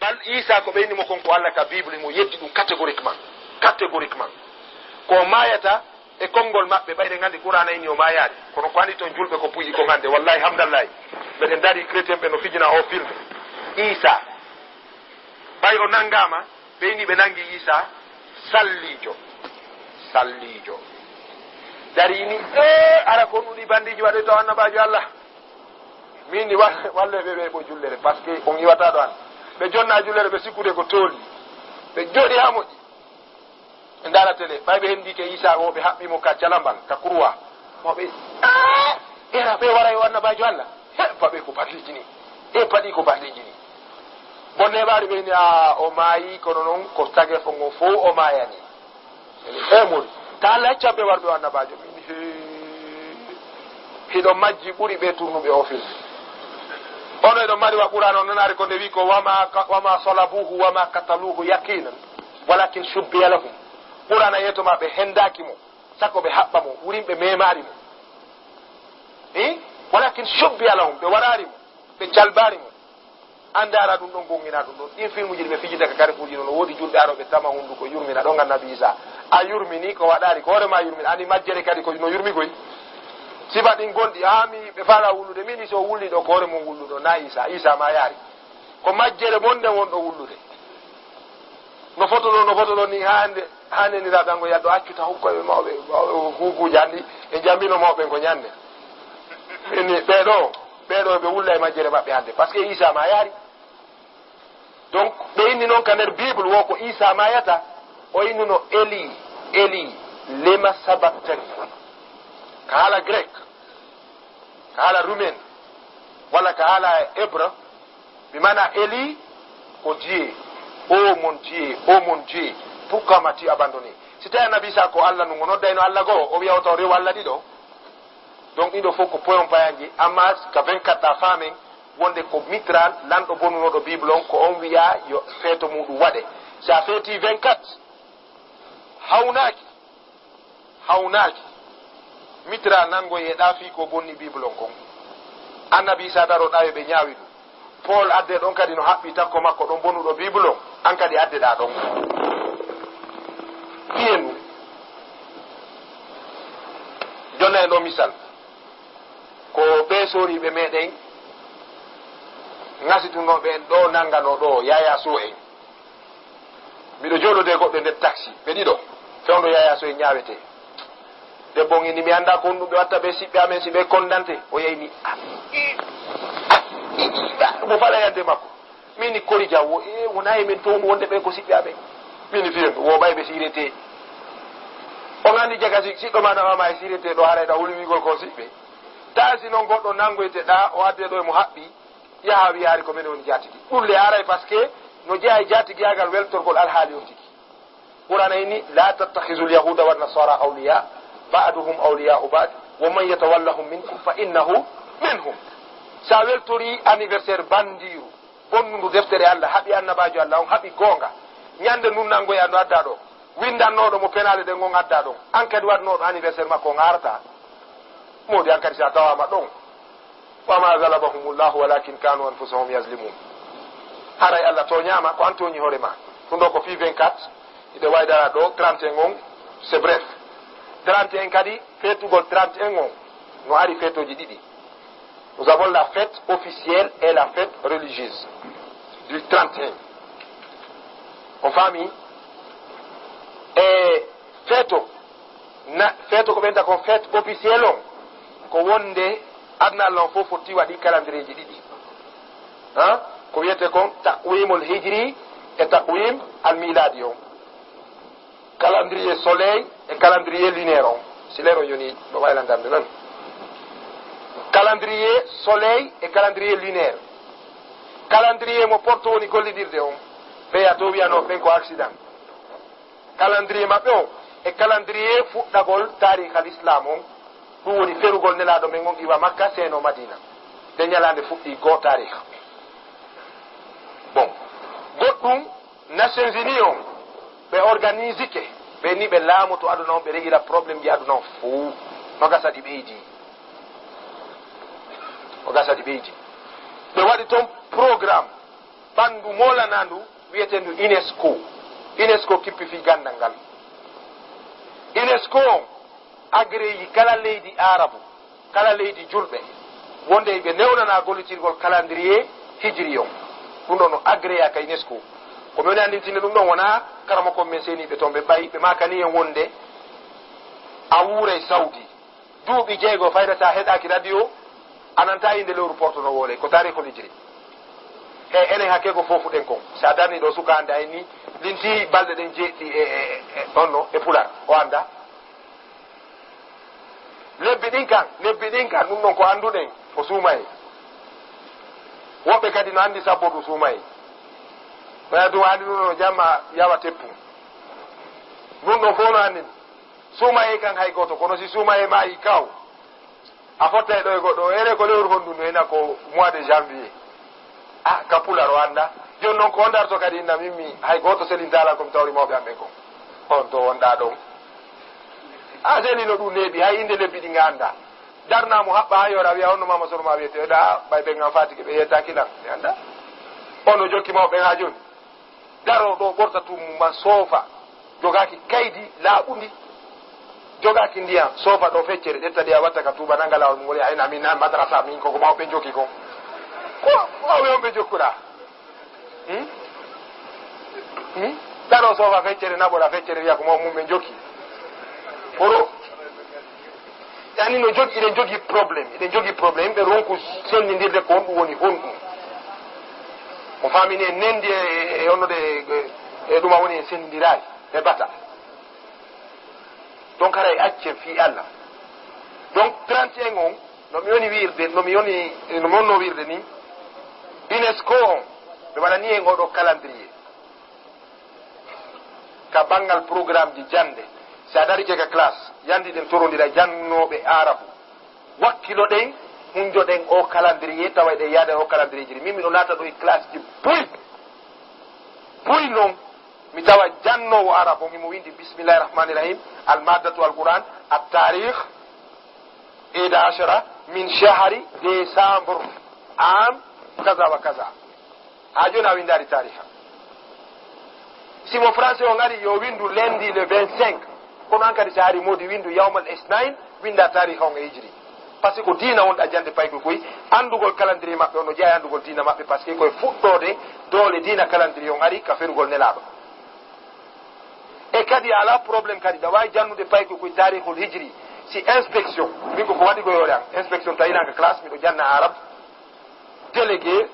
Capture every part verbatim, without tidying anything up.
Al-, Iisaa ko ɓe inni mo kon ko Alla ka Bible, mo yeddi ɗum catégoriquement. Catégoriquement. Ko o maayata e konngol maɓɓe, ɓayde nganndi Qur'aana inni o maayaali. Kono ko anndi toon julɓe ko puƴi ko ngannde. Wallahi, hamdallahi. Meɗen dari chrétien ɓe no fijina o film. Iisaa. Ɓay o nanngaama, ɓe inni ɓe nanngi Iisaa salliijo. Salliijo. Dari ni, "Ee, ara ko ɗum ɗi bandiiji waɗoyta o annabaajo Alla." Min ni wa-, walle ɓe, ɓe ɓo jullere, parce que on iwata ɗo an. Ɓe jonna jullere, ɓe sikkude ko tooli. Ɓe jooɗi haa moƴƴi. Ɓe ndaara télé, ɓay ɓe henndi ke Iisaa o, ɓe haɓɓi mo ka jalambal, ka kurwa. Mo ɓe, "Ah! Era, ɓe waray o annabaajo Alla." He, paɓe ko balleeji ni. E paɗi ko balleeji ni. Bon, neɓaari ɓe ni, "Ah, o maayi, kono noon ko tageefo ngo fof o maayani." E mum, ta Alla hecca ɓe warɓe o annabaajo. Min, he, hiɗo majji ɓuri ɓe turnuɓe o film. Ono eɗo mari wa Qur'aana on, nanaari ko nde wi ko, "Wama ka-, wama salabuhu, wama kataluhu yaqinan, walakin shubbiha lahum." Qur'aana yeeto ma ɓe hendaaki mo, sako ɓe haɓɓa mo, wurin ɓe memaari mo. Eh? "Walakin shubbiha lahum," ɓe waraari mo, ɓe calbaari mo. An ndaara ɗum ɗon, gongina ɗum ɗon. Ɗin filmuji ɗi ɓe fijinta ka kare fuuji ɗon, no woodi julɓe arooɓe tama hunduko yurmina ɗon Annabi Isa. A yurmini ko waɗaari, ko hoore ma yurmina. Ani majjere kadi ko no yurmigoy. Sifa ɗin gonɗi, haa mi ɓe faala wullude, min so wulli ɗo ko hoore mon wulluɗo, na Isa. Isa ma yaari. Ko majjere mon nden wonɗo wullude. No foto ɗon, no foto ɗon ni hande, hande ni raɓe ango yaddo accuta hukkoɓe mawɓe, mawɓe hukuji andi e jambino mawɓe ko ñande. Ini ɓeɗo, ɓeɗo ɓe wulla e majjere maɓɓe hande. Parce que Isa ma yaari. Donc, ɓe inni noon ka nder Bible wo ko Isa mayata, o innuno Eli, Eli, lema sabachthani. Ka haala grec, ka haala roumain, walla ka haala hébreu, bi maana Eli ko Dieu, oh mon Dieu, oh mon Dieu, pourquoi m'as-tu abandonné? Si tawi Annabi Isa ko Allah nun, o noddayno Allah goo, o wi'a o taw rew Allah ɗiɗo. Donc ɗiɗo fof ko poyon payanji, amma ka vingt-quatre a faamen wonde ko Mitral, lanɗo bonunooɗo Bible on, ko on wi'a yo feeto muɗum waɗe. Si a feeti vingt-quatre, hawnaaki, hawnaaki. Mitral nangoy e ɗa fii ko bonni Bible on kon. Annabi Isa daro ɗa yo ɓe ñaawi ɗum. Paul adde ɗon kadi no haɓɓi takko makko ɗon bonuɗo Bible on, an kadi adde ɗa ɗon. Ɗiyen ɗum. Jonna en ɗo misal. Ko ɓe sooriiɓe meɗen ŋasitunooɓe en ɗo nanngano ɗo Yaya Sow en. Miɗo jooɗode e goɗɗo e nder taxi, ɓe ɗiɗo, fewndo Yaya Sow en ñaawete. Debbo on inni, "Mi anndaa ko honɗum ɓe watta ɓe siɓɓe amen si ɓe kondante." O yehi ni, "Ah, ii, ah, ii, ii, ah," mo fala yande makko. Min ni kori jaw wo, "Ee, wonaa e men toon wonde ɓe ko siɓɓe amen." Min ni fiyen, "Wo ɓay ɓe siirete." On anndi jaga si, siɗɗo ma nawama e siirete ɗo haray ɗa huli wiigol ko siɓɓe. Taa si noon goɗɗo nanngoyte ɗa, o adde ɗo e mo haɓɓi, yaha wiyaari ko menen woni jaatigi. Ɗum le haray parce que no jeyaa e jaatigiyaagal weltorgol alhaali on tigi. Qur'aana inni, "La tattakhidhu al-yahuda wan-nasara awliya, ba'duhum awliya'u ba'd, wa man yatawallahum minkum fa innahu minhum." Sa weltori anniversaire bandiiru, bonnundu deftere Allah, haɓi annabaajo Allah on, haɓi goonga. Ñande nun nangoya no adda ɗo. Windannooɗo mo penaale ɗen on adda ɗon. An kadi waɗnooɗo anniversaire makko on arata. Moodi an kadi sa tawaama ɗon. Wa ma zalamahumullahu walakin kanu anfusahum yazlimun. Haray Allah tooñaama, ko an tooñi hoore ma. Ɗum ɗo ko fii vingt-quatre, hiɗe wawi dara ɗo, trente et un on, c'est bref. Trente et un kadi, feetugol trente et un on, no ari feetooji ɗiɗi. Nous avons la fête officielle et la fête religieuse du trente et un. On faami? E feeto, na, feeto ko ɓenta kon fête officielle on, ko wonde aduna Allah on fof fotti waɗi calendrier ji ɗiɗi. Ha? Ko wiyete kon taqwimul hijri e taqwim al miladi on. Calendrier soleil e calendrier lunaire on. Si leer on yoni, no waylandande non. Calendrier soleil e calendrier lunaire. Calendrier mo Porto woni gollidirde on. Ɓeya to wiyano ɓen ko accident. Calendrier maɓɓe on e calendrier fuɗɗagol taarikh al islam on. Ɗum woni ferugol nelaaɗo men on iwa Makka seeno Madina. Nde ñalaande fuɗɗi goo taarikh. Bon. Goɗɗum, Nations Unies on, ɓe organisike, ɓe ni ɓe laamoto aduna on, ɓe regira problème ji aduna on fof. No gasa ɗi ɓeydi. No gasa ɗi ɓeydi. Ɓe waɗi toon programme. ɓanndu moolanaandu wiyeteendu UNESCO. UNESCO kippi fii ganndal ngal. UNESCO on agreyi kala leydi Aarabu, kala leydi julɓe, wonde ɓe newnanaa gollitirgol calendrier hijri on. Ɗum ɗon no agreya ka UNESCO. Ko mi woni anndintinde ɗum ɗon, wonaa karamokon men seeniiɓe toon, ɓe ɓay, ɓe maakani en wonde a wuuray Sawdi. Duuɓi jeego fayda sa heɗaaki radio, a nanta innde lewru porto no woole, ko taarihul hijri. E enen hakke ko foofuɗen kon. Sa darni ɗo suka hannde a inni, linti balɗe ɗen jeeɗiɗi e, e, e, on no, e Pular, o annda. Lebbi ɗin kan, lebbi ɗin kan, ɗum ɗon ko annduɗen, ko suumayee. Woɓɓe kadi no anndi sabbordu suumayee. Ɓaya ɗum anndi ɗum no jamma yawa teppu. Ɗum ɗon fof no anndi. Suumayee kan hay gooto, kono si suumayee maayi kaw, a fottay ɗo e goɗɗo, o ere ko lewru honɗun no, ena ko mois de janvier. Ah, ka Pular o annda. Jooni noon ko on darto kadi inna min mi hay gooto selintaala ko mi tawri mawɓe am ɓen kon. On to wonɗaa ɗon. A selino ɗum neeɓi, hay innde lebbi ɗi nga annda. Darnaa mo haɓɓa hay hoore a wiya honno Mama Sorma wiyetee, ɗa ɓay ɓen an faatike ɓe yettaaki lan, mi annda. On no jokki mawɓe ɓen haa jooni. Daroo ɗo ɓorta tummum ma soofa. Jogaaki kaydi laaɓundi. Jogaaki ndiyan, soofa ɗo feccere, ƴetta ɗi a watta ka tuuba nanga laawol mum, woni ayna min na madrasa min koko mawɓe jokki kon. Ko mawɓe on ɓe jokkuɗaa? Hmm? Hmm? Daroo soofa feccere, naɓoɗa feccere, wiya ko mawɓe mum ɓe jokki. Kono, yani no jogii, eɗen jogii problème, eɗen jogii problème, ɓe ronku senndindirde ko honɗum woni honɗum. Mo faamini en nendi e, e, e honno de, e, e ɗum a woni en senndindiraali, e bata. Donc haray accen fii Allah. Donc trente et un on, no mi woni wiirde, no mi woni, no mi wonno wiirde ni, UNESCO on, ɓe waɗani en oɗo calendrier. Ka banngal programme ji jannde, si a darike ka classe, yandi ɗen torondira jannooɓe Aarabu. Wakkilo ɗen, hunjo ɗen o calendrier, tawa eɗen yaada e o calendrier jiri. Min miɗo naata ɗo e classe ji buy. Buy non, mi tawa jannoowo Aarabu, himo windi Bismillahi Rahmani Rahim, al maddatu al Quran, at tarikh, ida ashara min shahri décembre, am kaza wa kaza. Haa jooni a winndaali taariha. Si mo français on ari, yo winndu lundi le vingt-cinq. Kono an kadi, si a ari moodi winndu yawmal isnain, winnda taariha on e hijri. Parce que ko diina wonɗa jannde paykoy koy, anndugol calendrier maɓɓe on no jeyaa e anndugol diina maɓɓe, parce que koye fuɗɗoode doole diina calendrier on ari ka ferugol Nelaaɗo. E kadi alaa problème kadi, ɗa waawi jannude paykoy koye taarihul hijri. Si inspection, min ko ko waɗi ko e hoore an, inspection tawi lan ka classe, miɗo janna Arab, délégué,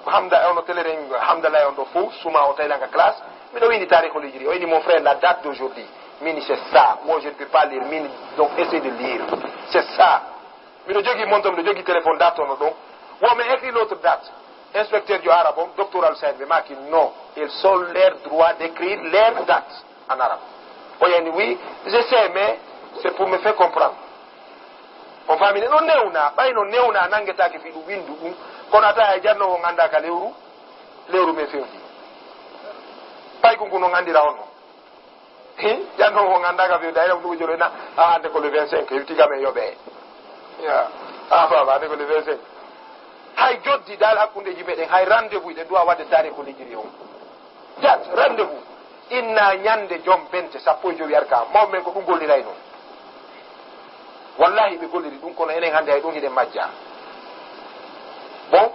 ko Hamda, e ono teleren Hamdallah on ɗo fof, suma o tawi lan ka classe, miɗo windi taarihul hijri. O inni, "Mon frère, la date d'aujourd'hui." Min, "C'est ça. Moi, je ne peux pas lire." Min, "Donc, essaye de lire. C'est ça." Miɗo jogii montre, miɗo jogii téléphone, date ono ɗon. Wo mi écrit l'autre date. Inspecteur jo Arab on, docteur Al Said, ɓe maaki, "Non, ils ont leur droit d'écrire leur date en arabe." O yani, "Oui, je sais, mais c'est pour me faire comprendre." On faamini, no newna, ɓay no newna, nanngetaake fii ɗum winndu ɗum. Kono a tawa e jannoowo on anndaa ka lewru, lewru men fewti. Paykunku non anndira on non. Hi, jannoowo on anndaa ka fewti, ayna ɗum jolo na, a annde ko le vingt-cinq, hewti kam e yoɓe. Ya, a faama, annde ko le vingt-cinq. Hay joddi dal hakkundeji meɗen, hay rendez-vous ɗen duwa wadde taarihul hijri on. Date, rendez-vous. Inna ñande jom bente sappo e jowi arka. Mawɓe men ko ɗum gollirayno. Wallahi ɓe golliri ɗum, kono enen hannde hay ɗum hiɗen majja. Bon,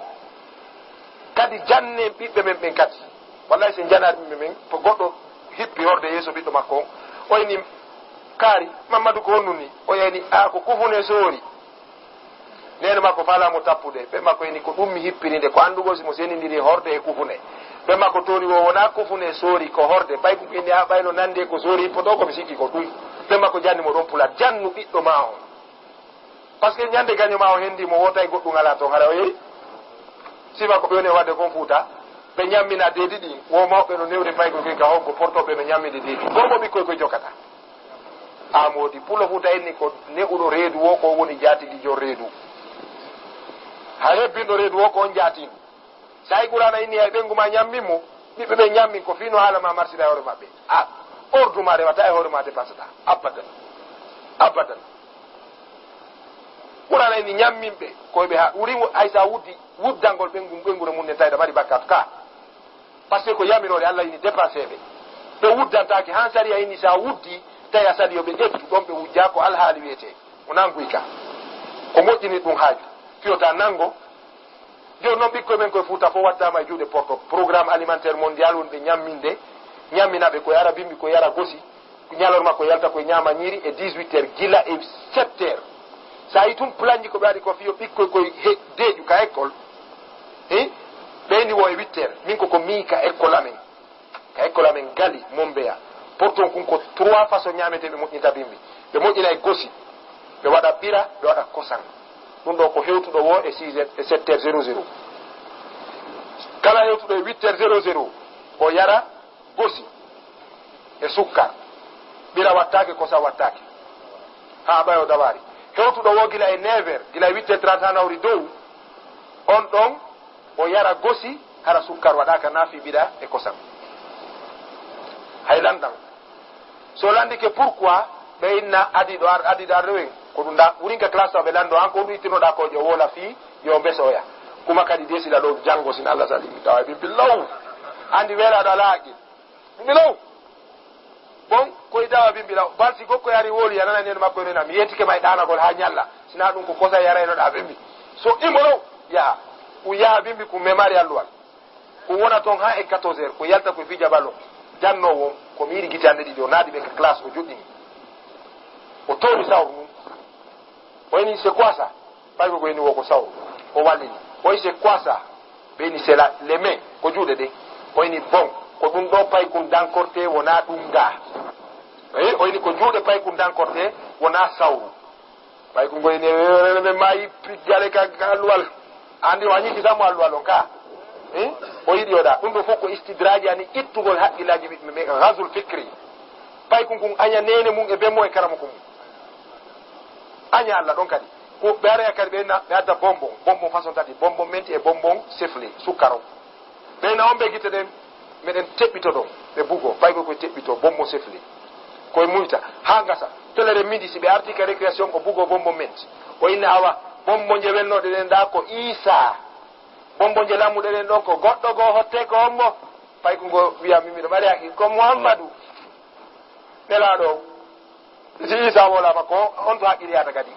kadi jannen ɓiɓɓe men ɓen kadi. Wallahi sen janaade ɓiɓɓe men, ko goɗɗo hippi horde yeeso ɓiɗɗo makko on. O ini, "Kaari, Mammadu ko honɗum ni?" O yani, "A, ko kufune soori." Neene makko faalaa mo tappude. Ɓe makko ini, "Ko ɗum mi hippiri nde, ko anndugol si mo senindiri horde e kufune." Ɓe makko tooni wo wonaa kufune soori, ko horde. Ɓay ko inni, "A, ɓay no nandi e ko soori hippoto ko, mi sikki ko ɗum." Ɓe makko janni mo ɗon pulat, "Jannu ɓiɗɗo ma on." Parce que ñande gaño ma o hendi mo, wota e goɗɗum alaa toon, hara o yehi. Sifa ko ɓe woni e waɗde kon Fuuta, ɓe ñammina deedi ɗin, wo mawɓe no newde paykoy koy ka hoggo portoɓe no ñamminde deedi. Gorko ɓikkoy koy jokkata. A moodi, Pulo Fuuta inni ko ne'uɗo reedu wo, ko woni jaatigi jon reedu. Hay hebbinɗo reedu wo, ko on jaatin. Sa yi Qur'aana inni hay ɓeyngu ma ñammin mo, ɓiɓɓe ɓen ñammin ko fii no haala ma marsira e hoore maɓɓe. A ordu ma rewata e hoore ma dépensata. Abadan. Abadan. Qur'aana inni ñammin ɓe, ko ɓe ha, wuri wo, hay sa wuddi, wuddangol ɓeyngu, ɓeyngure mum nden tawde mari bakkaatu ka. Parce que ko yamiroore Allah ini dépensé ɓe. Ɓe wuddantaake, haa sariya ini so a wuddi, tawi a sali yo ɓe ƴettu, ɗon ɓe wujja ko alhaali wiyetee. O nanguy ka. Ko moƴƴini ɗum haaju. Fiyota nango. Jooni noon ɓikkoy men koye Fuuta fof wattaama e juuɗe porto. Programme alimentaire mondial woni ɓe ñamminde, ñammina ɓe ko yara bimbi, ko yara gosi. Ñalorma ko yalta koye ñaama ñiiri e dix-huit heures gila e sept heures. So a yi tun planji ko ɓe waɗi ko fiyo ɓikkoy koye he-, deeƴu ka école. Hi? Ɓeyni wo e huit heures. Min ko ko mii ka école amen. Ka école amen Gali, Mombeya. Porton kun ko trois façon ñaamete ɓe moƴƴinta bimbi. Ɓe moƴƴina e gosi. Ɓe waɗa ɓira, ɓe waɗa kosan. Ɗum ɗo ko hewtuɗo wo e six heures, e sept heures zéro zéro. Kala hewtuɗo e huit heures zéro zéro, o yara gosi e sukkar. Ɓira wattaake, kosan wattaake. Haa ɓayo dawari. Hewtuɗo wo gila e neuf heures, gila e huit heures trente haa nawri dow. On ɗon, o yara gosi, hara sukkar waɗaaka naa fii ɓira e kosan. Hay lanɗan. So landike pourquoi, ɓe inna adiɗo ar-, adiɗo arɗo en. Ko ɗum da, wurin ka classe o ɓe lando, an ko ɗum ittinoɗa ko jo wola fii, yo mbesoya. Kuma kadi desila ɗo jango sin Allah sali, mi tawa bimbi law. Andi welaɗo ala haqqil. Bimbi law. Bon, koy dawa bimbi law. Balsi gokko yari woli, yanana nen makko nena, mi yetike may ɗanagol ha ñalla. Sina ɗum ko kosa yara eno ɗa bimbi. So imbo law, yaha. Ku yaha bimbi ku memari alluwal. Ko wona toon haa e quatorze heures, ko yalta ko fija ballon. Jannoowo on, ko mi yiɗi gite an ɗe ɗiɗi, o naati ɓe ka classe, o joɗɗini. O toowi sawru ngun. O ini, "C'est quoi ça?" Ɓay ko ko ini wo ko sawru. O wallini. O ini, "C'est quoi ça?" Ɓe ini, "C'est la, les mains, ko juuɗe ɗe." O ini, "Bon, ko ɗum ɗo paykun dankorte, wona ɗum ga." Eyi, o ini, "Ko juuɗe paykun dankorte, wona sawru." Ɓay ko ngoyni e wewerere men maayi piggale ka, ka alluwal. Andi o añiki sammo alluwal on ka. Eh? O yiɗi oɗa. Ɗum ɗo fof ko istidraji ani ittugol haqqillaaji ɓiɓɓe men, ghazul fikri. Ɓay ko ngun aña nene mum e bemmo e karamoko mum. Aña Allah ɗon kadi. Ko ɓe araya kadi ɓe na-, ɓe adda bonbon. Bonbon façon tati. Bonbon menti e bonbon sefle, sukkaro. Ɓeyna on ɓe gite ɗen, meɗen teɓɓito ɗon, ɓe bugo, ɓay ko koye teɓɓito, bonbon sefle. Koye muyta, haa ngasa. Pelere midi, si ɓe arti ka récréation, ko bugo bonbon menti. O inna awa, bonbon je welnoɗe ɗen ɗa ko Isa. Bonbon je lammuɗe ɗen ɗon ko goɗɗo goo hotte ko ombo. Ɓay ko ngo wiya min miɗo ɓari haqqil, ko Muhammadu. Nelaaɗo o. Si Isa wolama ko, on to haqqil yata kadi.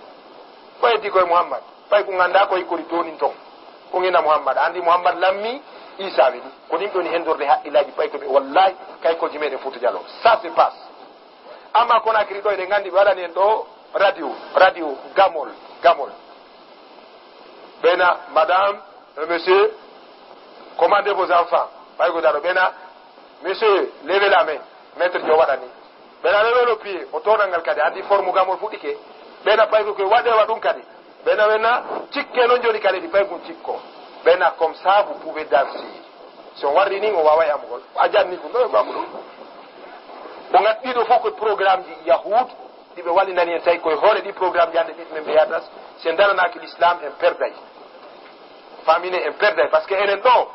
Ko heddi koye Muhammad. Ɓay ko ganda ko hikkori tonin ton. Ko ngina Muhammad. Andi Muhammad lammi, Isa weli. Ko ɗin ɗoni hendorde haqqillaaji ɓay ko ɓe, wallahi, kay ko jimeɗen Fuuta Jallo. Ça se passe. Amma Conakry ɗo eɗen nganndi ɓe waɗani en ɗo radio, radio Gamol, Gamol. Ɓeyna, madame, euh, monsieur, commandez vos enfants. Ɓay ko daro, ɓeyna, monsieur, levez la main. Maître jo waɗani. Ɓeyna, levez le pied. O toɗal ngal kadi, andi forme Gamol fuɗɗike. Ɓeyna, pay ko koye waɗewa ɗum kadi. Ɓeyna, ɓeyna, cikke noon joni kadi, ɗi pay kun cikko. Ɓeyna, comme ça, vous pouvez danser. Si on warri ni, on wawa yamugol. A janni kun, ɗo e mamu ɗum. O ngat ɗiɗo fof ko programme ji Yahud, ɗi ɓe wallinani en tawi koye hoore ɗi programme ji hannde ɓiɓɓe men ɓe yahata, si en daranaaki l'islam en perday. Famine en perday, parce que enen ɗo,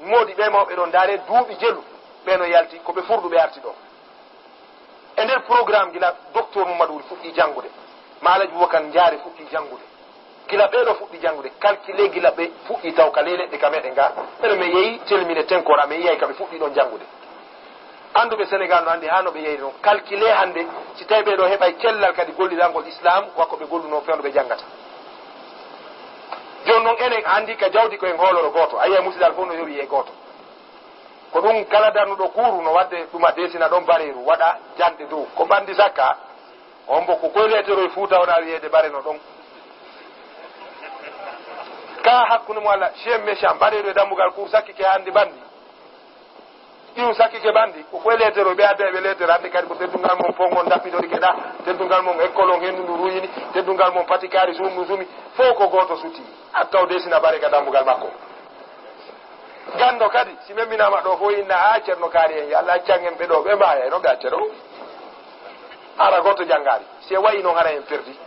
moodi ɓe mawɓe ɗo ndaare duuɓi jelu, ɓe no yalti, ko ɓe furɗuɓe arti ɗo. E nder programme gila docteur Mamadou Wuri fuɗɗi janngude, ma Alaji Boubacar Ndiare fuɗɗi janngude. Gila ɓeeɗo fuɗɗi janngude, calculé gila ɓe fuɗɗi taw ka ley leɗɗe ka meɗen ga, ɓeɗo men yehi telmine tenkora, men yiyay ka ɓe fuɗɗi ɗon janngude. Annduɓe Sénégal no anndi haa no ɓe yeyri noon. Calculé hannde, si tawi ɓeeɗo heɓay cellal kadi gollirangol Islam, wa ko ɓe golluno fewndo ɓe janngata. Jooni noon enen anndi ka jawdi ko en hooloro gooto, a yiyay musidal fof no yowi e gooto. Ko ɗum kala darnuɗo kuuru no wadde ɗuma desina ɗon bareeru, waɗa janɗe dow. Ko ɓanndi sakka, on mbo ko koye leetero e Fuuta wona wiyeede bare no ɗon. Ka hakkunde mo Allah, chien méchant, bareeru e dambugal kuuru sakkike hannde ɓanndi. Ɗium sakkike ɓanndi, ko koye leetero ɓe adda e ɓe leetere hannde kadi ko teddungal mon pon on daɓɓitori keɗa, teddungal mon école on henndu ndu ruyini, teddungal mon patikaari suum ndu sumi, fof ko gooto suti. A taw desina bare ka dambugal makko. Ganndo kadi, si memminaama ɗo fof inna, "A Ceerno Kaari en, yo Allah accan en ɓe ɗo, ɓe mbaaya e no ɓe accata o." Hara gooto janngaali. Si e wayi noon hara en perdi.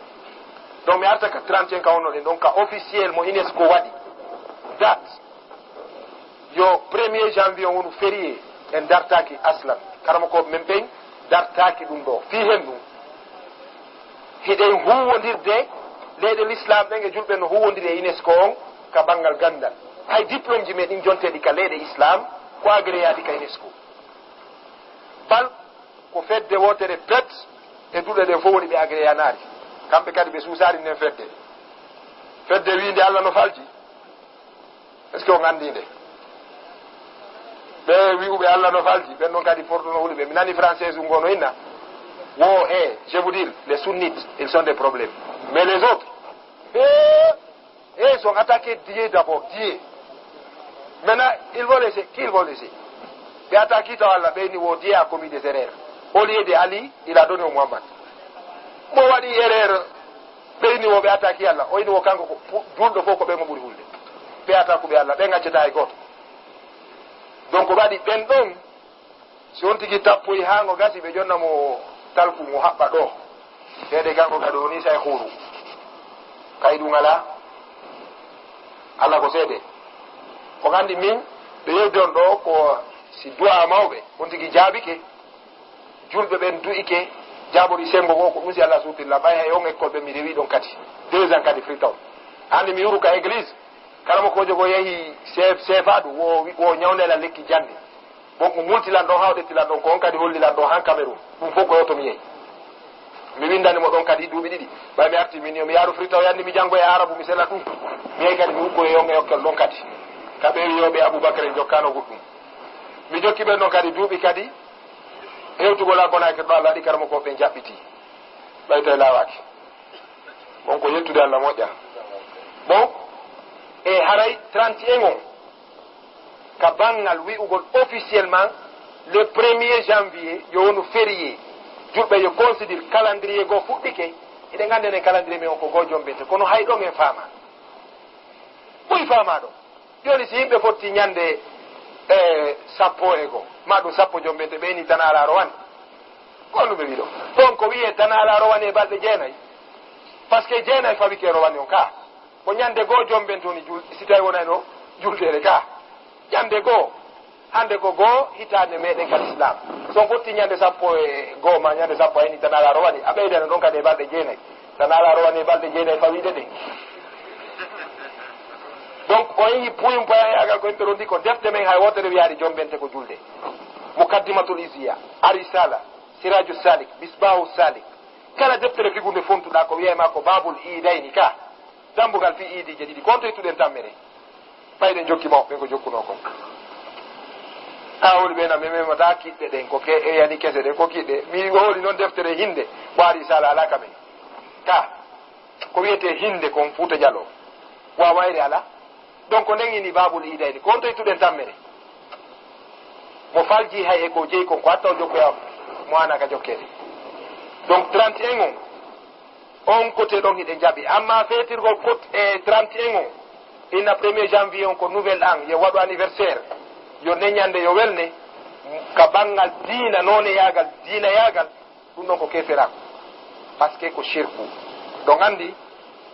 Donc mi arta ka trente et un ka wonno ɗen ɗon, ka officiel mo UNESCO waɗi. Date. Yo premier janvier on wonu férié, en dartaaki aslan. Karamokooɓe men ɓen dartaaki ɗum ɗo. Fii hen ɗum. Hiɗen huuwondirde, leyɗe l'islam ɗen e julɓe no huuwondiri e UNESCO on ka banngal ganndal. Hay diplôme ji men ɗin jonteeɗi ka leyɗe islam, Ko agréé aadi ka UNESCO. Bal ko fedde wootere pet e duɗe ɗen fof woni ɓe agréé anaari. Kamɓe kadi ɓe suusaari nden fedde. Fedde wiinde Allah no falji. Est-ce que on anndi nde? Ɓe wi'uɓe Allah no falji, ɓen ɗon kadi fortuno huli ɓe. Mi nani français ngo no inna. Wo, eh, je vous dis, les sunnites, ils sont des problèmes. Mais les autres, eh, eh, ils sont attaqués Dieu d'abord, Dieu. Maintenant, ils vont laisser, qui ils vont laisser? Ɓe attaqué taw Allah, ɓe ni wo Dieu a commis des erreurs. Au lieu de Ali, il a donné au Muhammad. Mo waɗi erreur, ɓe ni wo ɓe attaqué Allah, o ini wo kanko ko pu-, julɗo fof ko ɓe mo ɓuri hulde. Ɓe attaqué ɓe Allah, ɓe ngaccata e gooto. Donc waɗi ɓen ɗon, si on tigi tappoyi haa ngo gasi, ɓe jonna mo talku, mo haɓɓa ɗo. Seede kanko kadi o ni say huuru. Kay ɗum alaa. Allah ko seede. Ko anndi min, ɓe yewdi on ɗo ko si du'a mawɓe, on tigi jaabike. Julɓe ɓen du'ike, jaaɓori senngo goo, ko ɗum si Allah suutirla. Ɓay hay on école ɓe mi rewi ɗon kadi. Deux ans kadi Freetown. Anndi mi yuru ka église, kala mo ko jogo yehi chef, chef aɗu, wo, wo ñawndela lekki jannde. Bon, ko multilan ɗon, hawɗetilan ɗon, ko on kadi hollilan ɗon han Cameroun. Ɗum fof ko yo to mi yehi. Mi winndani mo ɗon kadi duuɓi ɗiɗi. Ɓay mi arti min yo mi yaaru Freetown, yanni mi janngo e Arabu, mi sela ɗum. Mi yehi kadi mi uggo e yonge yokkel ɗon kadi. Ka ɓe wiyoɓe Abubakar en jokkano goɗɗum. Mi jokki ɓen ɗon kadi duuɓi kadi. Hewtugol a Konaakiri ɗo Allah waɗi kara mo ko ɓe jaɓɓiti. Ɓay tawi laawaaki. Bon, ko yettude Allah moƴƴa. Bon, e haray trente et un on, ka banngal wi'ugol officiellement le premier janvier yo wonu férié. Julɓe yo considère calendrier goo fuɗɗike. Hiɗen nganndi enen calendrier men on ko goo jombente. Kono hay ɗon en faama. Ɓuy faama ɗon. Jooni, si yimɓe fotti ñande, eh, sappo e goo, ma ɗum sappo jombente, ɓe ni tan alaa rowani. Ko honɗum ɓe wiɗo? Ɗon ko wiyee tan alaa rowani e balɗe jeenay. Parce que jeenay fawi ke rowani on ka. Ko ñande goo jombente woni jul-, si tawi wonayno juldeere ka. Ñande goo. Hannde ko goo hitaande meɗen ka Islam. So on fotti ñande sappo e goo ma ñande sappo, a ini tan alaa rowani, a ɓeydana ɗon kadi e balɗe jeenay. Tan alaa rowani e balɗe jeenay fawiiɗe ɗen. Donc, o yehi puyum payayaagal ko en ɗoɗon ɗi ko defte men hay wootere wiyaade jombente ko julde. Mukaddimatul Iziya, Arisala, Siraju Salik, Misbahu Salik. Kala deftere figunde fontuɗaa ko wiyay ma ko Babul Iidayni ka. Dambugal fii iidiije ɗiɗi. Ko on to ittuɗen tammere? Ɓay ɗen jokki mawɓe ɓen ko jokkunoo kon. Ka woni ɓe na mememata kiɗɗe ɗen, ko ke e yani kese ɗen, ko kiɗɗe. Mi hooli noon deftere hinde, ko Arisala alaa ka men. Ka, ko wiyetee hinde kon Fuuta Jaloo. Waawayre alaa. Donc, ko nden ini Babul Iidayni. Ko on to ittuɗen tammere? Mo falji hay e ko jeyi kon, ko hatta o jokkoya mo ana ka jokkeede. Donc, trente et un on, on côté ɗon hiɗen jaɓi. Amma feetirgol kot-, e trente et un on, inna premier janvier on ko nouvel an, yo waɗu anniversaire, yo neñande, yo welne, ka banngal diina, nooneyaagal, diinayaagal, ɗum ɗon ko keeferaaku. Parce que ko shirku. Ɗon anndi,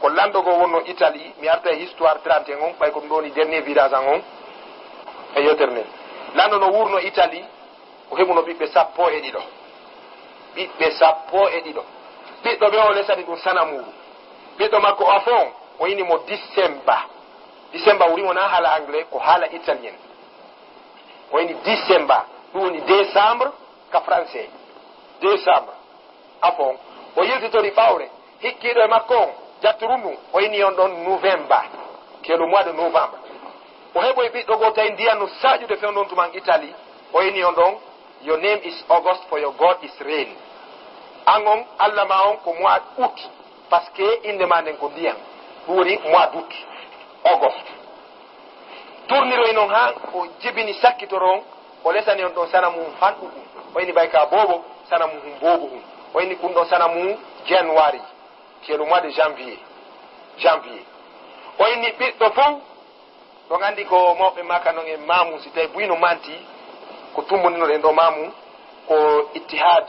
ko lanɗo goo wonno Italie, mi arta e histoire trente et un on, ɓay ko ɗum ɗo woni dernier virage an on, e yewtere nden. Lanɗo no wuurno Italie, o heɓuno ɓiɓɓe sappo e ɗiɗo. Ɓiɓɓe sappo e ɗiɗo. Ɓiɗɗo ɓe o lesani ɗum sanamuuru. Ɓiɗɗo makko Afon, o ini mo Disemba. Disemba wuri wona haala anglais, ko haala italien. O ini Disemba, ɗum woni décembre ka français. Décembre. Afon. O yiltitori ɓawre. Hikkiiɗo e makko on, jatturuɗum, o ini on ɗon November, qui est le mois de novembre. O heɓoyi ɓiɗɗo goo tawi ndiyan no saaƴude fewndo on tuma en Italie, o ini on ɗon, "Your name is August, for your God is rain." An on, Alla ma on ko mois août, parce que innde ma nden ko ndiyan. Ɗum woni mois d'août, August. Tourniroyi noon haa o jibini sakkitoro on, o lesani on ɗon sanamu hun fanɗuɗum. O ini ɓay ka boobo, sanamu hun boobo hun. O ini kun ɗon sanamu hun January, qui est le mois de janvier. Janvier. O ini ɓiɗɗo fof, ɗon anndi ko mawɓe maka noon e maamu, si tawi buy no manti, ko tumbuninoɗen ɗo maamu, ko Ittihad,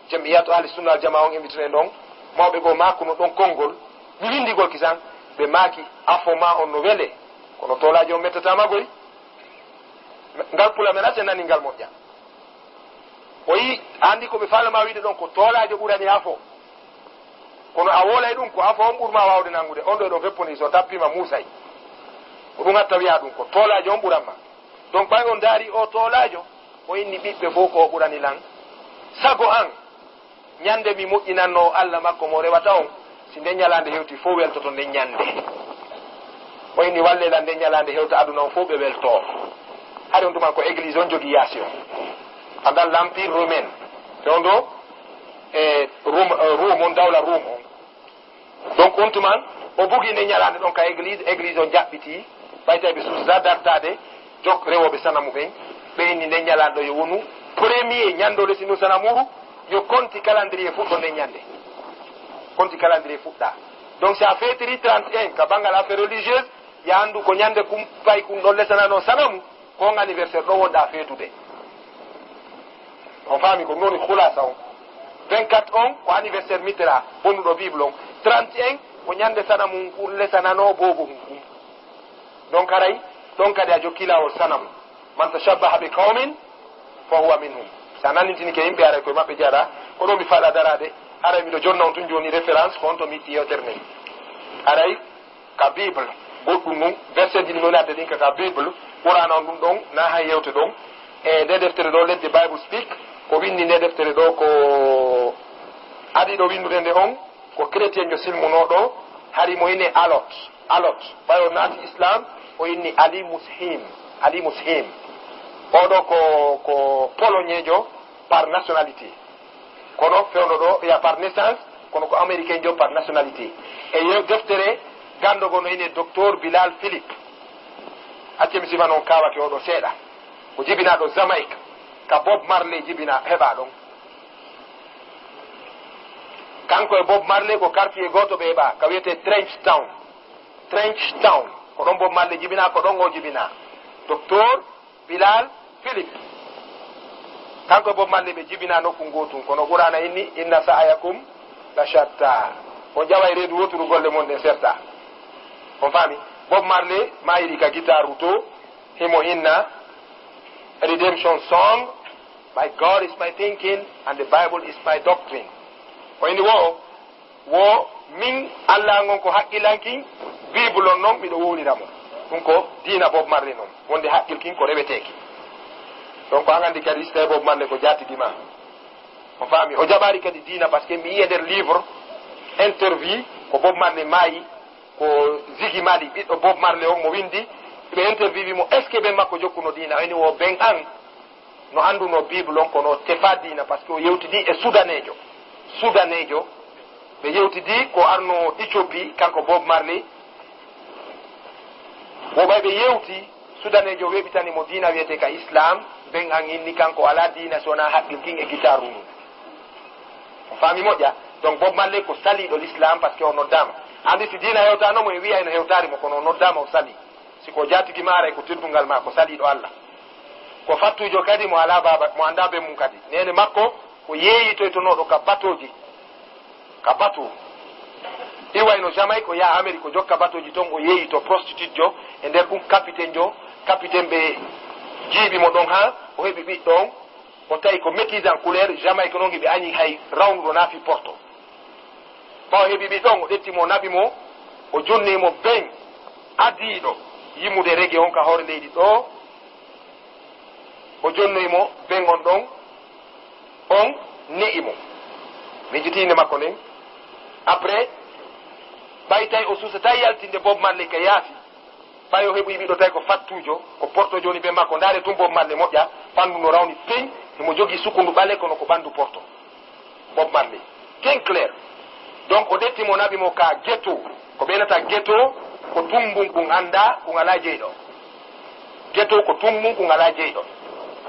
Jam'iyatu Ahli Sunna wal Jamaa on immituɗen ɗon, mawɓe goo maakuno ɗon konngol, mi winndi ngol kisan, ɓe maaki, "Afo ma on no wele, kono toolaajo on mettataama goy." Ngal pula men ase nani ngal moƴƴa. O yi, anndi ko ɓe faalama wiide ɗon ko toolaajo ɓurani afo. Kono a woolay ɗum ko afo on ɓurma waawde nanngude, on ɗo e ɗon fepponi so tappima muusay. Ko ɗum hatta wiya ɗum ko toolaajo on ɓuranma. Donc ɓay on ndaari o toolaajo, o inni ɓiɓɓe fow ko o ɓurani lan sago an. Ñande mi moƴƴinannoo Allah makko mo rewata on, si nden ñalaande hewti fow weltoto nden ñande. O inni wallee lan nden ñalaande hewta aduna on fow ɓe weltoo. Hari on tuman ko église on jogii yaasi on. Pendant l'empire romain, fewndo e Rome, eh, Rome on, dawla Rome on. Donc on tuman o bugi nden ñalaande ɗon ka église, église on jaɓɓiti, ɓay tawi ɓe suusa dartaade, jok rewooɓe sanamu ɓen, ɓe inni nden ñalaande ɗo yo wonu premier ñande o resinu sanamuru, yo konti calendrier fuɗɗo nden ñande. Konti calendrier fuɗɗa. Donc si a feetiri trente et un ka banngal affaire religieuse, ya anndu ko ñande kum pay kun ɗon lesananoo sanamu, ko on anniversaire ɗo wonɗa feetude. On faami ko ɗum woni khulasa on. Vingt-quatre on ko anniversaire Mitra, bonnuɗo Bible on. Trente et un ko ñande sanamu ngun lesananoo boobo hun kun. Donc haray, ɗon kadi a jokki laawol sanamu. Man tashabbaha bi qawmin fa huwa minhum. Si a nannintinike yimɓe, haray koye maɓɓe jeyaɗa. Ko ɗo mi faala daraade, haray miɗo jonna on tun jooni référence ko on to mi itti yewtere nden. Haray ka Bible, goɗɗum ɗum, verset ji ɗi mi woni adde ɗin ka, ka Bible, Qur'ana on ɗum ɗon, na hay yewte ɗon. E nde deftere ɗo, Let the Bible Speak, ko winndi nde deftere ɗo ko adiɗo winndude nde on, ko chrétienjo silmunooɗo, hari mo ine Alot. Alot, ɓay o naati Islam, o inni Ali Mushim. Ali Mushim. Oɗo ko, ko Polonyejo par nationalité. Kono fewndo ɗo, ya par naissance, kono ko Américain jo par nationalité. E yew deftere ganndo go no ine Docteur Bilal Philippe. Acce mi sifa noon kaawake oɗo seeɗa. Ko jibinaaɗo Jamaïque, ka Bob Marley jibina heɓa ɗon. Kanko e Bob Marley ko quartier gooto ɓe heɓa, ka wiyetee Trench Town. Trench Town. Ko ɗon Bob Marley jibina, ko ɗon o jibina. Docteur Bilal Philippe. Kanko e Bob Marley ɓe jibina nokku ngootun, kono Qur'ana inni, "Inna sa'yakum la shatta." On ƴaway reedu wooturu golle mon ɗen serta. On faami? Bob Marley maayiri ka gitaaru to, himo inna, "Redemption song, my God is my thinking, and the Bible is my doctrine." O inni wo, wo min Allah ngon ko haqqillankin, Bible on non miɗo wowlira mo. Ɗum ko diina Bob Marley non, wonde haqqil kin ko reweteeki. Donc an anndi kadi si tawi Bob Marley ko jaatigi ma. On faami? O jaɓaari kadi diina, parce que mi yi'i e nder livre, interview, ko Bob Marley maayi, ko Ziggy Marley, ɓiɗɗo Bob Marley on mo winndi, ɓe interviewi mo, est-ce que ɓen makko jokkuno diina? O inni wo ɓen an no anndunoo Bible on, kono o tefa diina, parce que o yewtidi e Sudaneejo. Sudaneejo, ɓe yewtidi ko arno Ethiopie, kanko Bob Marley. Wo ɓay ɓe yewti, Sudaneejo weeɓitani mo diina wiyetee ka Islam, ɓen an inni kanko o alaa diina si wonaa haqqil kin e gitaaru mum. On faami moƴƴa? Donc Bob Marley ko saliiɗo l'Islam, parce que o noddaama. Anndi si diina hewtaano mo, e wi'a eno hewtaari mo, kono o noddaama, o salii. Si ko jaatigi ma, haray ko teddungal ma, ko saliiɗo Allah. Ko fattuujo kadi mo alaa baaba, mo anndaa ben mum kadi. Neene makko ko yeeyitoytonooɗo ka batooji, ka bato. Iwayno Jamaïque, o yaha Amérique, o jokka batooji ton, o yeeyito prostitute jo, e nder ɗum capitaine jo, capitaine ɓe jiiɓi mo ɗon haa o heɓi ɓiɗɗo on. O tawi ko métis en couleur, Jamaïque noon hiɓe añi hay rawnuɗo naafi Porto. Ɓawo heɓi ɓiɗɗo on, o ƴetti mo, o naɓi mo, o jonni mo ben adiiɗo yimude reggae on ka hoore leydi ɗo. O jonnoyi mo ben on ɗon, on ne'i mo. Min jiti innde makko nden. Après, ɓay tawi o suusataa yaltinde Bob Marley ka yaasi, ɓay o heɓoyi ɓiɗɗo tawi ko fattuujo, ko Porto jooni ben makko. Ndaare tun Bob Marley moƴƴa, ɓanndu no rawni peñ, himo jogii sukundu ɓale kono ko ɓanndu Porto. Bob Marley. Ken clair. Donc o ƴetti mo, naɓi mo ka ghetto. Ko ɓe wi'ata ghetto, ko tummbun kun anndaa, kun alaa jeyɗo. Ghetto ko tummbun kun alaa jeyɗo.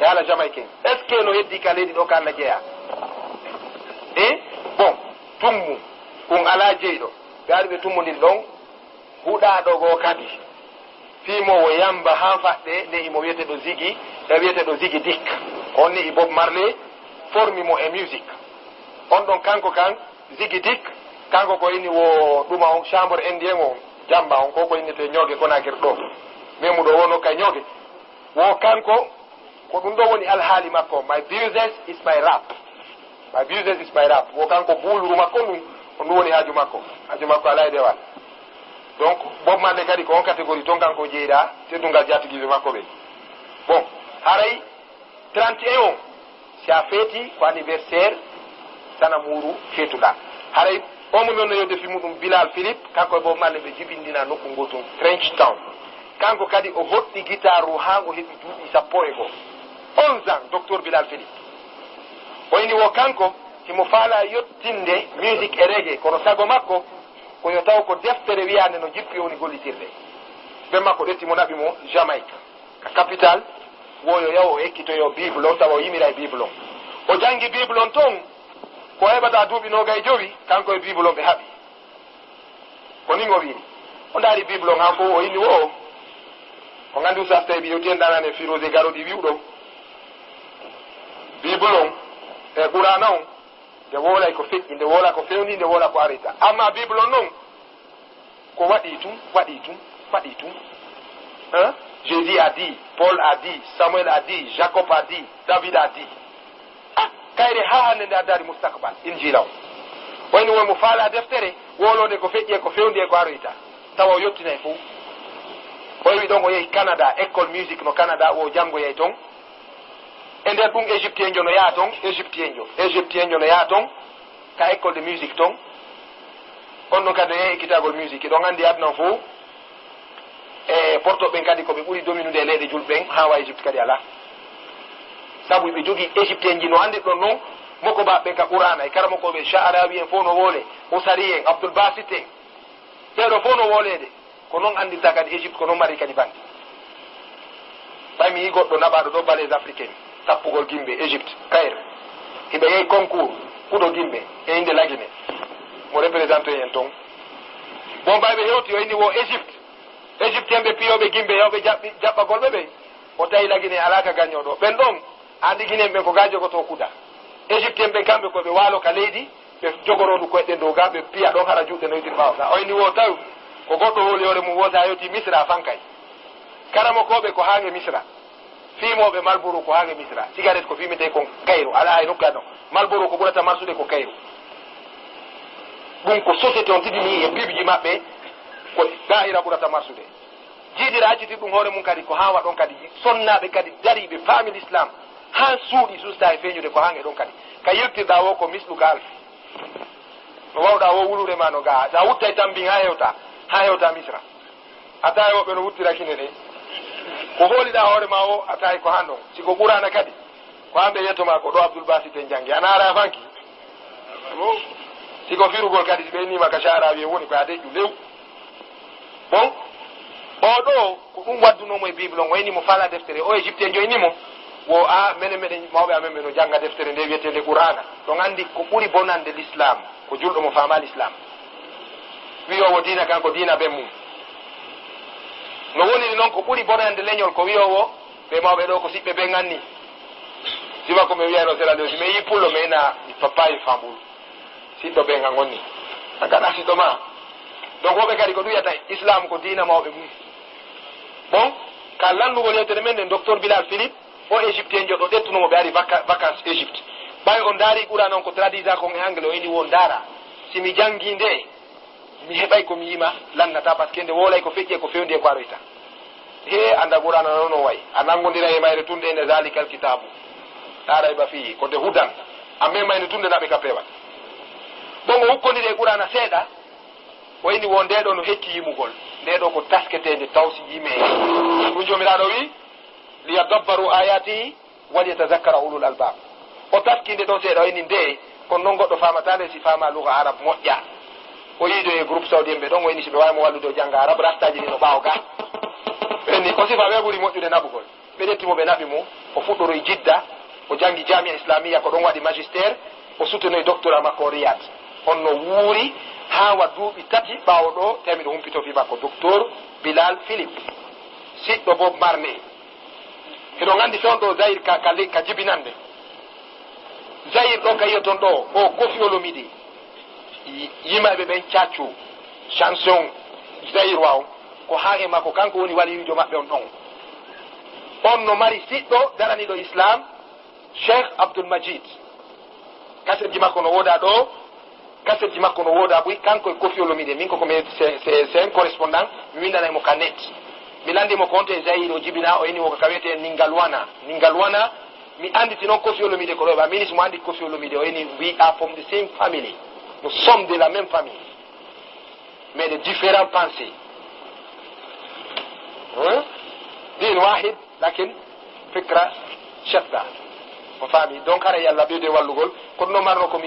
E haala Jamaïcain. Est-ce que no heddii ka leydi ɗo ka Alla jeyaa? Eh? Bon, tummbun kun alaa jeyɗo. Ɓe ari ɓe tummbondiri ɗon. Huɗaaɗo goo kadi, fii mo wo yamba haa faɗɗe, ne'i mo wiyeteeɗo Ziggy, e wiyeteeɗo Ziggy Dick. On ne'i Bob Marley, formi mo e musique. On ɗon kanko kan, Ziggy Dick, kanko ko ini wo ɗuma on, chambre indien on, jamba on, ko ko innetee ñooge Conakry ɗo. Memu ɗo wono ka ñooge. Wo kanko, ko ɗum ɗo woni alhaali makko, "My business is my rap." "My business is my rap." Wo kanko buuluru makko ndun, ko ɗum woni haaju makko. Haaju makko alaa e dewal. Donc, Bob Marley kadi ko on catégorie ton kanko o jeyɗaa, teddungal jaatigiiɓe makko ɓen. Bon, Haray trente et un, si a feeti ko anniversaire, sana muuru feetuɗaa. Haray o mo mi wonno yewde fii muɗum, Bilal Philippe, kanko e Bob Marley ɓe jibindina nokku ngootu, French Town. Kanko kadi o hoɗɗi gitaaru haa ngo heɓi duuɓi sappo e goo. Onze ans, Docteur Bilal Philippe. O inni wo kanko himo faalaa yottinde musique e reggae, kono sago makko ko yo taw ko deftere wiyaande no jippi o woni gollitirde. Ben makko ƴetti mo, naɓi mo Jamaïque, ka capital, wo yo yahu o ekkitoyo Bible on, tawa o yimiray Bible on. O janngi Bible on ton, ko heɓata duuɓi noogay jowi, kanko e Bible on ɓe haɓi. Ko nin o wiiri. O ndaari Bible on haa fow, o inni wo o. O nganndi Oustaz Taïbi yewti en ɗaanani e Firoze Garodi wi'uɗo Bible on e Qur'aana on, nde woolay ko feƴƴi, nde woola ko fewndi, nde woola ko aroyta. Amma Bible on non, ko waɗi tun, waɗi tun, waɗi tun. Hein? Jésus a dit, Paul a dit, Samuel a dit, Jacob a dit, David a dit. Ah, kayre haa hannde nde addaari mustakbal, Injiila on. Wayno won mo faalaa deftere, wooloo nde ko feƴƴi e ko fewndi e ko aroyta. Tawa o yottinay fow. O yewi ɗon, o yehi Canada, école musique no Canada, o janngoyay ton. E nder ɗum, Égyptienjo no yaha ton, Égyptienjo, Égyptienjo no yaha ton, ka école de musique ton. On ɗon kadi no yehi ekkitagol musique. Hiɗon anndi aduna on fow, e porto ɓen kadi ko ɓe ɓuri dominude e leyɗe julɓe ɓen, haa wa Égypte kadi alaa. Sabu ɓe jogii Égyptienji no anndirɗon non, mokobaaɓe ɓen ka Qur'aana, e karamokooɓe Sha'arawi en fow no woole, Osari en, Abdul Basit en. Ɓee ɗoo fow no wooleede. Ko non anndirta kadi Égypte, ko non mari kadi bandi. Ɓay mi yii goɗɗo naɓaaɗo ɗoo Balèze Africain, tappugol gimbe, Égypte, Caire. Hiɓe yehi concours, kuɗo gimbe, e innde Lagine. Mo représenté en ton. Bon, ɓay ɓe hewti, o inni wo Égypte. Égyptien ɓe piyooɓe gimbe, yawɓe jaɓɓi, jaɓɓagol ɓe ɓe. O tawi Lagine alaa ka gañoo ɗoo. Ɓen ɗon, anndi Ginen ɓen ko ga jogotoo kuɗa. Égyptien ɓen kamɓe ko ɓe waalo ka leydi, ɓe jogoroo ɗum koyɗe dow ga, ɓe piya ɗon hara juuɗe no yiɗiri ɓaawo ga. O inni wo tawi ko goɗɗo hooli hoore mum, wo sa yewti Misra fankay. Karamokooɓe ko haange Misra. Fiimooɓe Marlboro ko haange Misra. Cigarette ko fiimetee kon Kayru. Alaa hay nokku aduna. Marlboro ko ɓurata marsude ko Kayru. Ɗum ko société on tigi ni e piiji maɓɓe, ko daa'ira ɓurata marsude. Jiidira acciti ɗum hoore mum kadi ko haa waɗon kadi sonnaaɓe kadi dariiɓe faami l'islam haa suuɗi susta e feeñude ko haa e ɗon kadi. Ka yiltirɗaa wo ko mislu ka alfi. No wawɗaa wo wuluure ma no gaa. Sa wuttay tambin haa hewta, haa hewta Misra. A tawi woɓɓe no wuttira kine ɗe. Ko hooliɗaa hoore ma o, a tawi ko haa ɗon. Si ko Qur'aana kadi, ko haa ɓe yetto ma ko ɗo Abdul Basit en janngi. Ana ara fanki. Bon. Si ko firugol kadi, si ɓe innima ka Sha'arawi en woni ko a deƴƴu lew. Bon. O ɗo, ko ɗum waddunoo mo e Bible on, o inni mo faalaa deftere, o Égyptien jo inni mo, wo a, menen, meɗen, mawɓe amen ɓe no jannga deftere nde wiyeteende Qur'aana. Ɗon anndi ko ɓuri bonande l'islam, ko julɗo mo faamaa l'islam. Wi'oowo diina kan ko diina ben mum. No woniri noon ko ɓuri bonande leñol ko wi'oowo, ɓe mawɓe ɗo ko siɓɓe ben anni. Siba ko mi wiyayno sera ɗo, si mi yii pullo, mi ina, mi pappayi fambul. Siɗɗo ɓen an onni. An kadi a siɗɗo ma. Donc, woɓɓe kadi ko ɗum wiyata Islam ko diina mawɓe mum. Bon, ka lanndugol yewtere men nden, Docteur Bilal Philippe, o Égyptien jo ɗo ƴettuno mo ɓe ari vaca-, vacances Égypte. Ɓay o ndaari Qur'an on ko traduisa kon e anglais, o ini wo ndaara. Si mi janngi nde, mi heɓay ko mi yima lannata, parce que nde wolay ko feƴƴi e ko fewndi e ko aroyta. He, annda Qur'aana no no wayi. A nanngondiray e mayre tun nde, inna zalikal kitaabu. Laa rayba fiihi, ko nde hudan. A memayno tun nde naɓe ka peewal. Bon, o hukkondiri e Qur'aana seeɗa, o inni wo ndee ɗoo no hecci yimugol. Ndee ɗoo ko tasketeende taw si yimee. Ɗum Joomiraaɗo wi'i, "Liyadabbaru ayatihi, waliyatazakkara ulul albab." O taskii nde ɗoo seeɗa, o inni nde, kono non goɗɗo faamataa nde si faamaa luga arab moƴƴa. O yiido e groupe saoudien ɓe ɗon, o inni si ɓe waawi mo wallude o jannga arab, rastaaji ɗi no ɓaawo ga. Ɓe inni, o sifa ɓe ɓuri moƴƴude naɓugol. Ɓe ƴetti mo, ɓe naɓi mo. O fuɗɗoroyi Jidda, o janngi Jamia Islamiyya, ko ɗon waɗi magistère, o sutenoyi doctorat makko o Riyad. On no wuuri haa wa duuɓi tati ɓaawo ɗoo, tawi miɗo humpito fii makko, Docteur Bilal Philippe, siɗɗo Bob Marley. Hiɗon anndi fewndo Zaire ka, ka le-, ka jibinannde. Zaire ɗo ka yi'oton ɗo, o Koffi Olomide. Yi-, yimayɓe ɓen caccu, chanson Zaire wa on, ko haa e makko, kanko woni waliyiijo maɓɓe on ɗon. On no mari siɗɗo daraniiɗo Islam, Cheikh Abdul Majid. Kasetji makko no wooda ɗo, kasetji makko no wooda buy, kanko e Koffi Olomide. Min ko ko mi, c'est, c'est, c'est un correspondant, mi windanay mo ka net. Mi landi mo ko honto e Zaïre o jibina, o ini wo ko ka wiyete Ningalwana. Ningalwana, mi anditi non Koffi Olomide ko ɗo, ba ministre mo andi Koffi Olomide, o ini, "We are from the same family. Nous sommes de la même famille. Mais de différentes pensées." Hein? دين واحد، لكن فكرة شتى. On faami? Donc, hara Yalla ɓeyde wallugol, kono no marno ko mi